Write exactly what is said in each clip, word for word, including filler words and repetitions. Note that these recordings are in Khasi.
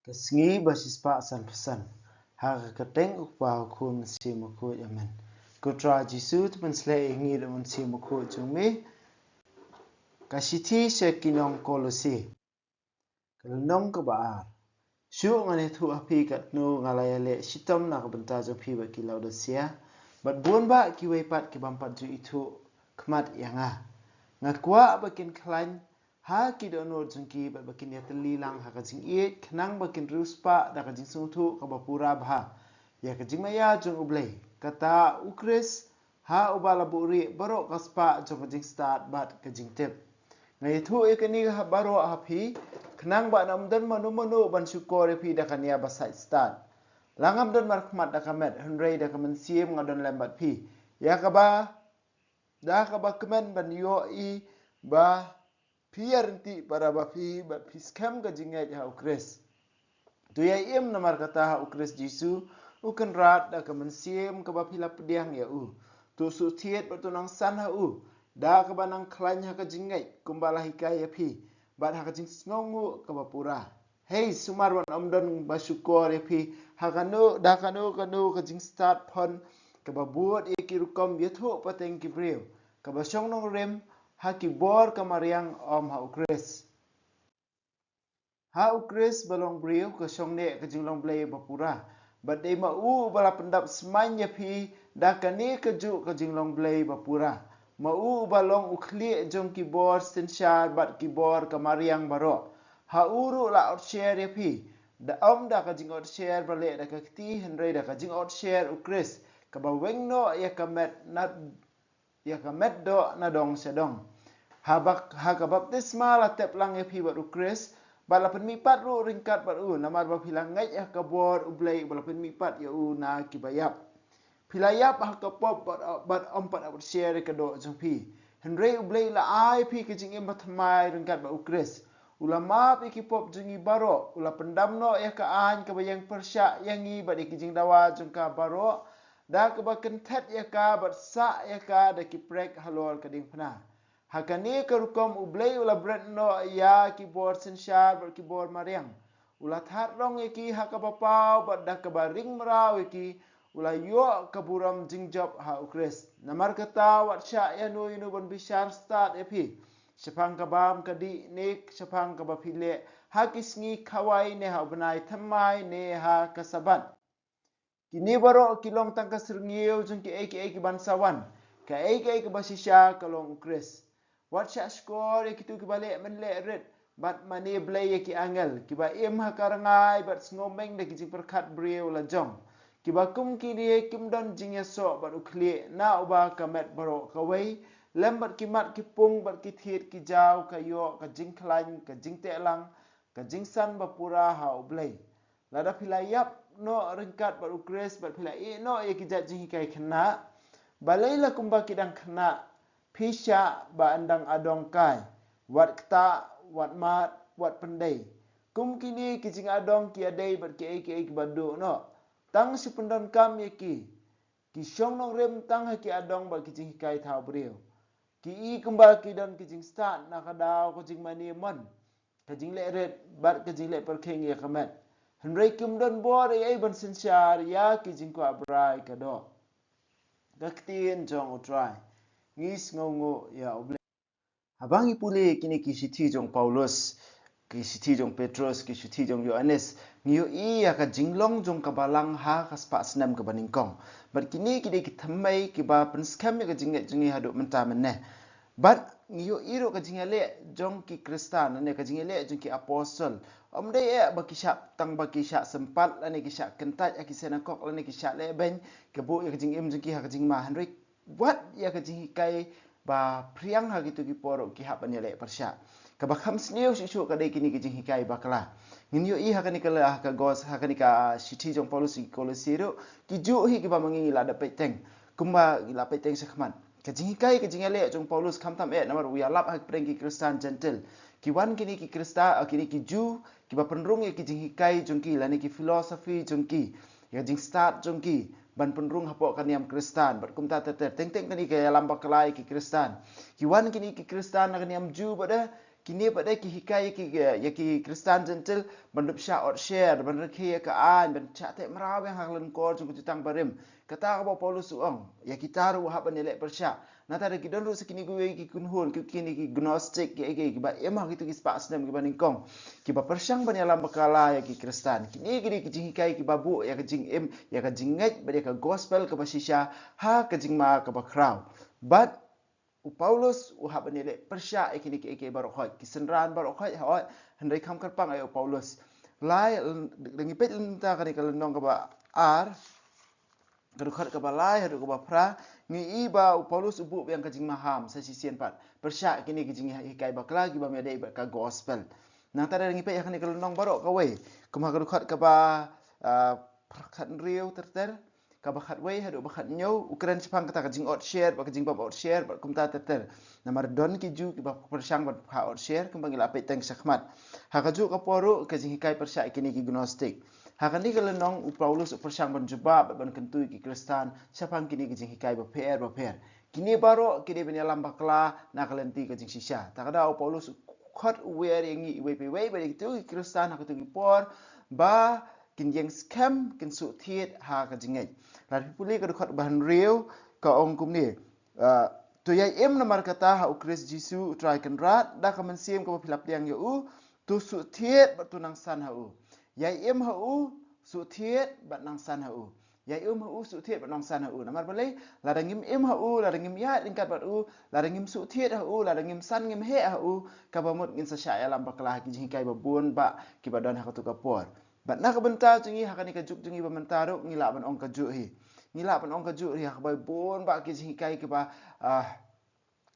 Ka sngi ba shispah sanphew san. Ha ka kyrteng u Kpa, u Khun, Mynsiem Bakhuid. Amen. Ko Trai Jisu, to pynshlei ïa ngi da u Mynsiem Bakhuid jong me. Ka shithi sha ki nong Kolose. Ka lynnong kaba ar. Shuh ngan ïathuh ha phi katno nga la ïaleh shitom na ka bynta jong phi bad ki Laodicea, bad bun bah kiwei pat ki bym pat ju ithuh khmat ïa nga. Nga kwah ba kin khlaiñ ha ki dohnud jong ki bad ba kin ïatylli lang ha ka jingïeit, khnang ba kin riewspah da ka jingsngewthuh kaba pura bha ïa ka jingmaïa jong U Blei, kata U Khrist, ha uba la buhrieh baroh ka spah jong ka jingstad bad ka jingtip. Nga ïathuh ïa kane ha baroh ha phi, khnang ba ym don mano mano ban shukor ïa phi da ka nia ba sait stad. La ngam don markhmat da ka met, hynrei da ka mynsiem nga don lem bad phi, ïa kaba da kaba kmen ban ïohi ba phi ïaryntih para ba phi bad phi skhem ka jingngeit ha U Khrist. To ïai im namar kata ha U Khrist Jisu, U Kynrad, da ka mynsiem kaba phi la pdiang ïa u. To shu thied bad to nang san ha u, da kaba nang khlaiñ ha ka jingngeit kumba la hikai ïa phi, bad ha ka jingsngewnguh kaba pura. Hei, sumar ban ym don ba shukor ïa phi ha kano da kano kano ka jingstad phon kaba bud ïa ki rukom ïathuh pateng ki briew, kaba shong nongrim ha ki bor ka mariang, ym ha U Khrist. Ha U Khrist ba long briew ka shong neh ka jinglong Blei ba pura, bad dei ma u uba la pyndap symai ïa phi da kane kajuh ka jinglong Blei ba pura. Ma u uba long u khlieh jong ki bor synshar bad ki bor ka mariang baroh. Ha u ruh la otsher ïa phi, da ym da ka jingotsher ba leh da ka kti, hynrei da ka jingotsher U Khrist, kaba weng noh ïa ka met na ïa ka met doh na dong sha dong. Ha bak-, ha ka baptisma la tep lang ïa phi bad U Khrist, bad la pynmihpat ruh ryngkat bad u, namar ba phi la ngeit ïa ka bor U Blei, ba la pynmihpat ïa u na kiba ïap. Phi la ïap ha ka pop bad, bad ym pat ap share ïa ka doh jong phi. Hynrei U Blei la ai phi ka jingim bathymmai ryngkat bad U Khrist. U la map ïa ki pop jong ngi baroh, u la pyndam noh ïa ka aiñ kaba ïeng pyrshah ïa ngi bad ïa ki jingdawa jong ka baroh, da kaba kynthet ïa ka bad sah ïa ka da ki prek halor ka diengphna. Ha kane ka rukom U Blei u la bret noh ïa ki bor synshar bad ki bor mariang. U la thad rong ïa ki ha kaba paw bad da kaba ring mraw ïa ki, u la ïoh ka burom jingjop ha U Khrist. Namar kata wat shah ïano ïano ban bishar stad ïa phi shaphang ka bam ka dih ne shaphang kaba phi leh ha ki sngi khawai ne ha u bnai thymmai ne ha ka Sabbath. Kine baroh ki long tang ka syrngiew jong kiei kiei kiban sa wan. Kaei kaei kaba shisha ka long U Khrist. Wat shah shkor ïa kito kiba leh mynleh rit bad mane blei ïa ki angel, kiba im ha ka rngai bad sngewmeng da ki jingpyrkhat briew la jong. Kiba kum kine kim don jingïasoh bad u khlieh na uba ka met baroh kawei, lem bad ki mat ki pung bad ki thied ki jaw ka ïoh ka jingkhlaiñ, ka jingteh lang, ka jingsan ba pura ha U Blei. Lada phi la ïap noh ryngkat bad U Khrist bad phi la ïeh noh ïa ki jait jinghikai khynnah, balei la kumba ki dang khynnah phi shah ba yn dang adong kai, wat ktah, wat mad, wat pyndei? Kum kine ki jingadong ki ïadei bad kiei kiei kiba duh noh. Tang shu pyndonkam ïa ki. Ki shong nongrim tang ha ki adong bad ki jinghikai thaw briew. Ki i kumba ki don ki jingstad na ka daw ka jingmane mon, ka jingleh rit bad ka jingleh pyrkhing ïa ka met. Hynrei kim don bor ei ei ban synshar ïa ki jingkwah brai ka doh. Ka ktien jong U Trai. Ngi sngewnguh ïa U Blei. Haba ngi pule kine ki shithi jong Paulus, ki shithi jong Petrus, ki shithi jong Ïoannis, ngi ïohi ïa ka jinglong jong ka balang ha ka spah snem kaba nyngkong. Bad kine ki dei ki thymmei kiba pynskhem ïa ka jingngeit jong ngi haduh mynta mynne. Bad ngi ïohi ruh ka jingïaleh jong ki Khristan, lane ka jingïaleh jong ki apostol. Ym dei eh ba ki shah, tang ba ki shah sympat, lane ki shah kyntait ha ki synagog, lane ki shah leh beiñ, ka buh ïa ka jingim jong ki ha ka jingma. Hynrei wat ïa ka jinghikai ba phriang ha kito ki por ruh ki hap ban ïaleh pyrshah. Kaba kham sniew shuh shuh ka dei kine ki jinghikai bakla. Ngin ïohi ha kane ka la, ha ka gos, ha kane ka shithi jong Paulus ïa ki Kolose ruh, ki juh hi kiba ma ngi ngi la da peit teng. Kumba ngi la peit teng shakhmat. Ka jinghikai, ka jingïaleh jong Paulus khamtam eh namar u ïalap ha ki pyrshah ki Khristan Jentil. Ki wan kine ki Khristan, ah, kine ki Ju, kiba pynrung ïa ki jinghikai jong ki, lane ki philosophy jong ki, ïa ka jingstad jong ki, ban pynrung hapoh ka niam Khristan. Bad kumta ter ter, teng teng kane ka ïalam bakla ïa ki Khristan. Ki wan kine ki Khristan na ka niam Ju bad eh, Kine pat de ki hikai ïa ki, ïa ki Khristan Jentil ban dup shah ot sher, ban rakhe ïa ka aiñ, ban shah teh mraw biang ha ka lyngkor jong ka jutang barim. Kata kaba u Paulus u ong, ïa kita ruh u hap ban ïaleh pyrshah. Nangta da ki don ruh sa kine kiwei ki kynhun, ki, kine ki Gnostic, ki, ki, kiba im ha kito ki spah snem kiba nyngkong, kiba pyrshang ban ïalam bakla ïa ki Khristan. Kine ki dei ki jinghikai kiba buh ïa ka jingim, ïa ka jingngeit bad ïa ka gospel kaba shisha ha ka jingma kaba khraw. Bad u Paulus u hap ban ïaleh pyrshah ïa kine kiei kiei baroh khoit, ki synran baroh khoit, hooid, hynrei kham kyrpang ïa u Paulus. Lai, da ngi peit lynta kane ka lynnong kaba ar, ka dkhot kaba lai haduh kaba phra, ngi i ba u Paulus u buh biang ka jingmaham sa shisien pat pyrshah ïa kine ki jinghikai bakla kiba ïadei bad ka gospel. Nangta da ngi peit ha kane ka lynnong baroh kawei, kum ha ka dkhot kaba, ah, khathynriew ter ter, kaba khatwei haduh ba khathynñiew, u kren shaphang kata ka jingot sher bad ka jingbam ot sher bad kumta ter ter. Namar don ki Jiw kiba pyrshang ban phah ot sher, kumba ngi la peit teng shakhmat. Ha kajuh ka por ruh ka jinghikai pyrshah ïa kine ki Gnostic. Ha kane ka lynnong u Paulus u pyrshang ban jubab bad ban kyntu ïa ki Khristan shaphang kine ki jinghikai bapher bapher. Kine baroh ki dei ban ïalam bakla na ka lynti ka jingshisha. Ta ka daw u Paulus u khot u wer ïa ngi iwei pa iwei bad ïa kito ki Khristan ha kito ki por ba kin ïeng skhem, kin suk thied ha ka jingngeit. Lada phi pule ka dkhot ba hynriew, ka ong kumne, ah, to ïai im namar kata ha u Khrist Jisu u Trai Kynrad, da ka mynsiem kaba phi la pdiang ïa u, to suk thied bad to nang san ha u. Ïai im ha u, suk thied bad nang san ha u. Ïai im ha u, suk thied bad nang san ha u. Namar balei? Lada ngim im ha u, lada ngim ïaid ryngkat bad u, lada ngim suk thied ha u, lada ngim san, ngim heh ha u, kaba mut ngin sa shah ïalam bakla ha ki jinghikai ba bun bah kiba don ha kato ka por. Bad na ka bynta jong ngi ha kane ka juk jong ngi ba mynta ruh ngi lah ban ong kajuh hi. Ngi lah ban ong kajuh hi ha kaba bun bah ki jinghikai kiba, ah,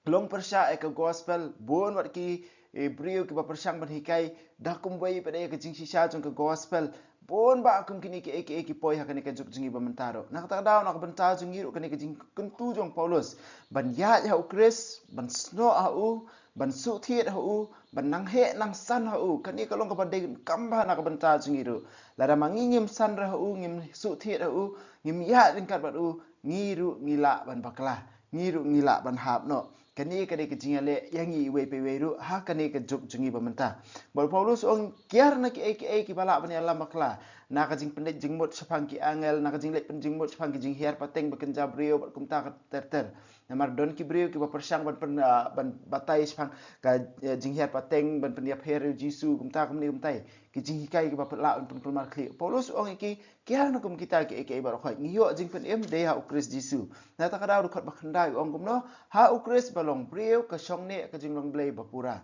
long pyrshah ïa ka gospel, bun bah ki, eh, briew kiba pyrshang ban hikai da kumwei pat de ïa ka jingshisha jong ka gospel. Bun bah kum kine kiei kiei ki poi ha kane ka juk jong ngi ba mynta ruh. Na kata ka daw na ka bynta jong ngi ruh kane ka jingkyntu jong u Paulus ban ïaid ha u Khrist, ban snoh ha u, ban suk thied ha u, ban nang heh nang san ha u. Kane ka long kaba dei kam bha na ka bynta jong ngi ruh. Lada ma ngi ngim san re ha u, ngim suk thied ha u, ngim ïaid ryngkat bad u, ngi ruh ngi lah ban bakla, ngi ruh ngi lah ban hap noh. Kane ka dei ka jingïaleh ïa ngi iwei pa iwei ruh ha kane ka juk jong ngi ba mynta. Bad u Paulus u ong kiar na kiei kiei kiba lah ban ïalam bakla, na ka jingpynleit jingmut shaphang ki angel, na ka jingleit pynjingmut shaphang ki jinghiar pateng ba kynja briew bad kumta ter ter. Namar don ki briew kiba pyrshang ban pyn, ah, ban batai shaphang ka, eh, jinghiar pateng, ban pynïapher ïa u Jisu, kumta kumne kumtai. Ki jinghikai kiba pynlah ban pynkulmar khlieh. Paulus u ong ïa ki, kiar na kum kita kiei kiei baroh khoit. Ngi ïoh jingpynim dei ha u Khrist Jisu. Na kata ka daw dkhot ba khyndai u ong kumno, ha u Khrist ba long briew ka shong neh ka jinglong Blei ba pura.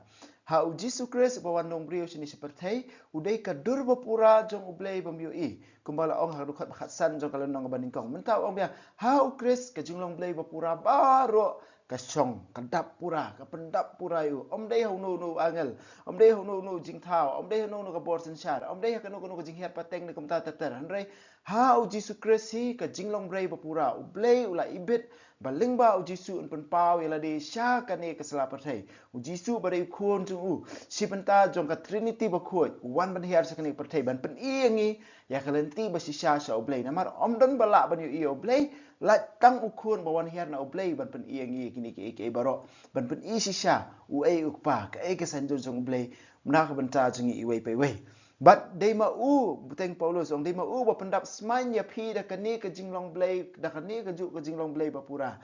Ha u Jisu Khrist ba wan long briew shane sha pyrthei, u dei ka dur ba pura jong u Blei bym ïohi. Kumba la ong ha dkhot ba khatsan jong ka lynnong ba nyngkong. Mynta u ong biang, ha u Khrist ka jinglong Blei ba pura baroh ka shong, ka dap pura, ka pyndap pura ïa u. Ym dei ha uno uno u angel, ym dei ha uno uno u jingthaw, ym dei ha uno uno ka bor synshar, ym dei ha kano kano ka jinghiar pateng ne kumta ter ter. Hynrei ha u Jisu Khrist hi ka jinglong Blei ba pura, u Blei u la ibit, ba lyngba u Jisu un pynpaw ïa lade sha kane ka sla pyrthei. U Jisu ba dei u Khun jong u, shi bynta jong ka Trinity bakhuid, u wan ban hiar sha kane ka pyrthei, ban pyni ïa ngi ïa ka lynti ba shisha sha u Blei. Namar ym don ba lah ban ïohi ïa u Blei, lait tang u Khun ba wan hiar na u Blei ban pyni ïa ngi ïa kine kiei kiei baroh, ban pyni shisha uei u Kpa, kaei ka saiñdur jong u Blei na ka bynta jong ngi iwei pa iwei. Bad dei ma u, bteng Paulus ong, dei ma u ba pyndap smain ïa phi da kane ka jinglong Blei, da kane kajuh ka jinglong Blei ba pura.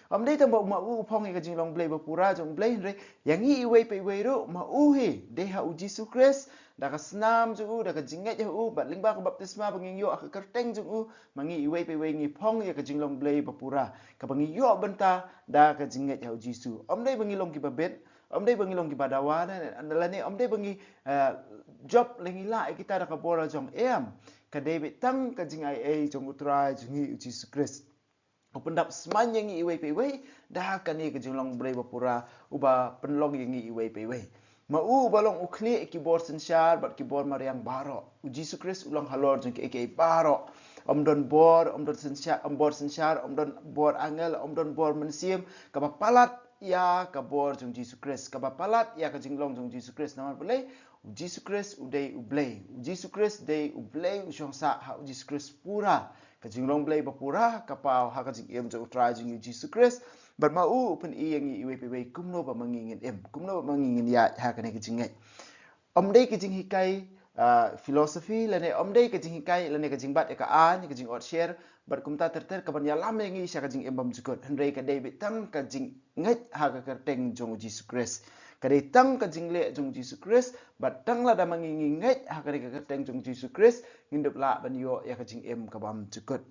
Ym dei tang ba ma u u phong ïa ka jinglong Blei ba pura jong u Blei, hynrei ïa ngi iwei pa iwei ruh ma u hi, dei ha u Jisu Khrist, da ka snam jong u, da ka jingngeit ha u, bad lyngba ka baptisma ba ngi ïoh ha ka kyrteng jong u, ma ngi iwei pa iwei ngi phong ïa ka jinglong Blei ba pura, kaba ngi ïoh bynta da ka jingngeit ha u Jisu. Ym dei ba ngi long kiba bit, ym dei ba ngi long kiba dawa, ne, ne, lane ym dei ba ngi, eh, jop lane ngi lah ïa kita da ka bor la jong, em. Ka dei beit tang ka jingaiei jong u Trai jong ngi u Jisu Khrist. U pyndap smain ïa ngi iwei pa iwei da kane ka jinglong Blei ba pura, uba pynlong ïa ngi iwei pa iwei. Ma u uba long u khlieh ki bor synshar bad ki bor mariang baroh. U Jisu Khrist u long halor jong kiei kiei baroh. Ym don bor, ym don synshar, ym bor synshar, ym don bor angel, ym don bor mynsiem kaba palat ïa ka bor jong u Jisu Khrist, kaba palat ïa ka jinglong jong u Jisu Khrist. Namar balei? U Jisu Khrist u dei u Blei. U Jisu Khrist dei u Blei u shong sah, ha u Jisu Khrist pura ka jinglong Blei ba pura ka paw ha ka jingim jong u Trai jong ngi u Jisu Khrist. Bad ma u u pyni ïa ngi iwei pa iwei kumno ba ma ngi ngin im, kumno ba ma ngi ngin ïaid ha kane ka jingngeit. Ym dei ka jinghikai, ah, philosophy, lane ym dei ka jinghikai, lane ka jingbat ïa ka aiñ, ka jingot sher, bad kumta ter ter kaban ïalam ïa ngi sha ka jingim bymjukut. Hynrei ka dei beit tang ka jingngeit ha ka kyrteng jong u Jisu Khrist. Ka dei tang ka jingleh jong u Jisu Khrist, bad tang lada ma ngi ngi ngeit ha kane ka kyrteng jong u Jisu Khrist, ngin dup lah ban ïoh ïa ka jingim ka bymjukut.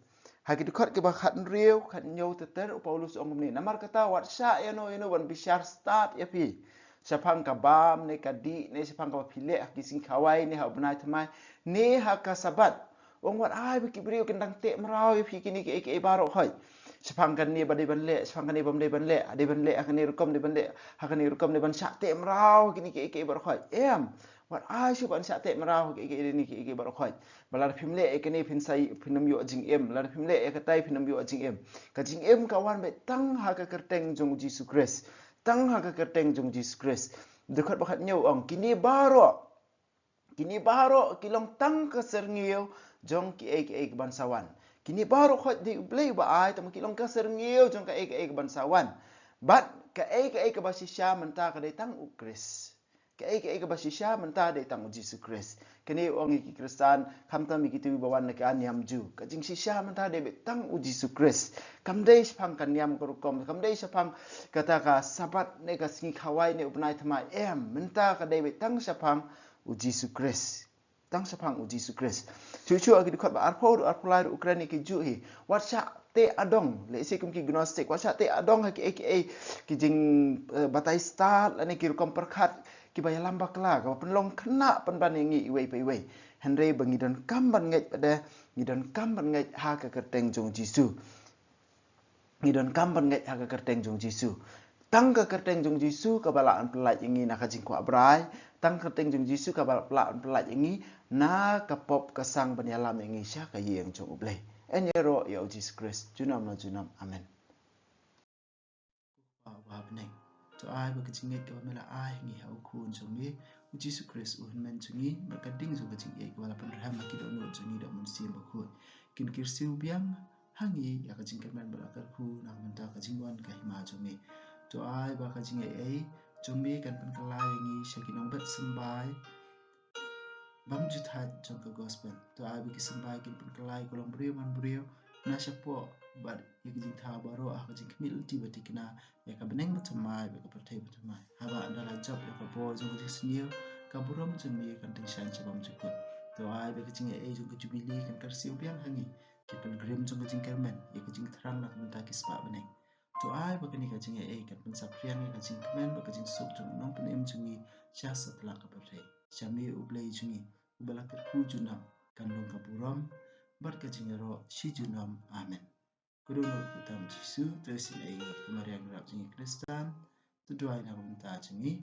Ha ki dkhot kiba khathynriew, khathynñiew ter ter, u Paulus u ong kumne: Namar kata wat shah ïano ïano ban bishar stad ïa phi shaphang ka bam ne ka dih, ne shaphang kaba phi leh ha ki sngi khawai ne ha u bnai thymmai, ne ha ka Sabbath. U ong wat ai ba ki briew kin dang teh mraw ïa phi kine kiei kiei baroh khoit. Shaphang kane ba dei ban leh, shaphang kane bym dei ban leh, dei ban leh ha kane rukom, dei ban leh ha kane rukom, dei ban shah teh mraw kine kiei kiei baroh khoit. Em, wat ai shuh ban shah teh mraw kiei kiei, kine kiei kiei baroh khoit. Ba lada phim leh ïa kane phin sa, phin ym ïoh jingim, lada phim leh ïa katai phin ym ïoh jingim. Ka jingim ka wan beit tang ha ka kyrteng jong u Jisu Khrist. Tang ha ka kyrteng jong u Jisu Khrist. Dkhot ba khathynñiew u ong, kine baroh, kine baroh ki long tang ka syrngiew jong kiei kiei kiban sa wan. Kine baroh khoit dei U Blei uba ai, tangba ki long ka syrngiew jong kaei kaei kaban sa wan. Bad kaei kaei kaba shisha mynta ka dei tang u Khrist. Kaei kaei kaba shisha mynta dei tang u Jisu Khrist. Kane u ong ïa ki Khristan, khamtam ïa kito kiba wan na ka niam Jiw. Ka jingshisha mynta dei beit tang u Jisu Khrist. Kam dei shaphang ka niam ka rukom, kam dei shaphang kata ka Sabbath ne ka sngi khawai ne u bnai thymmai. Em, mynta ka dei beit tang shaphang u Jisu Khrist. Tang shaphang u Jisu Khrist. Shuh shuh ha ki dkhot ba arphew, arphew lai ruh u kren ïa kajuh hi. Wat shah teh adong, lehse kum ki Gnostic, wat shah teh adong ha kiei kiei ki jing, eh, batai stad lane ki rukom pyrkhat kiba ïalam bakla, kaba pynlong khynnah pynban ïa ngi iwei pa iwei. Hynrei ba ngi donkam ban ngeit pat de, ngi donkam ban ngeit ha ka kyrteng jong u Jisu. Ngi donkam ban ngeit ha ka kyrteng jong u Jisu. Tang ka kyrteng jong u Jisu kaba lah ban pyllait ïa ngi na ka jingkwah brai. Tang ka kyrteng jong u Jisu kaba lah ban pyllait ïa ngi na ka pop ka sang ban ïalam ïa ngi sha ka ïing jong U Blei. Yn ïaroh ïa u Jisu Khrist junom la junom. Amen. Ko Kpa uba ha bneng, to ai ba ka jingngeit kaba me la ai ha ngi ha u Khun jong me u Jisu Khrist u hynmen jong ngi, bad ka ding jong ka jingïeit kaba la pynrhem ha ki dohnud jong ngi da u Mynsiem Bakhuid, kin kyrsiew biang ha ngi ïa ka jingkyrmen bad la kyrkhu na ka bynta ka jingwan ka hima jong me. To ai ba ka jingaiei jong me kan pynkylla ïa ngi sha ki nongbet symbai bymjukut jong ka gospel. To ai ba ki symbai kin pynkylla ïa ka longbriew manbriew na shapoh bad ïa ka jingthaw baroh ha ka jingkhmih lynti ba thikna ïa ka bneng bathymmai bad ka pyrthei bathymmai. Haba ynda la jop ïa ka bor jong ka jingsniew, ka burom jong me kan tyngshaiñ sha bymjukut. To ai ba ka jingaiei jong ka jubili kan kyrsiew biang ha ngi ki pilgrim jong ka jingkyrmen ïa ka jingthrang na ka bynta ki spah bneng. To ai ba kane ka jingaiei kan pynsaphriang ïa ka jingkmen bad ka jingsuk jong u Nongpynim jong ngi sha satlak ka pyrthei. Sha me U Blei jong ngi uba la kyrkhu junom, kan long ka burom bad ka jingïaroh shi junom. Amen. Ko Dohnud Kpa tam Jisu, to isynei ïa ngi, ko Maria Nongrep jong ngi Khristan, to duwai na ka bynta jong ngi.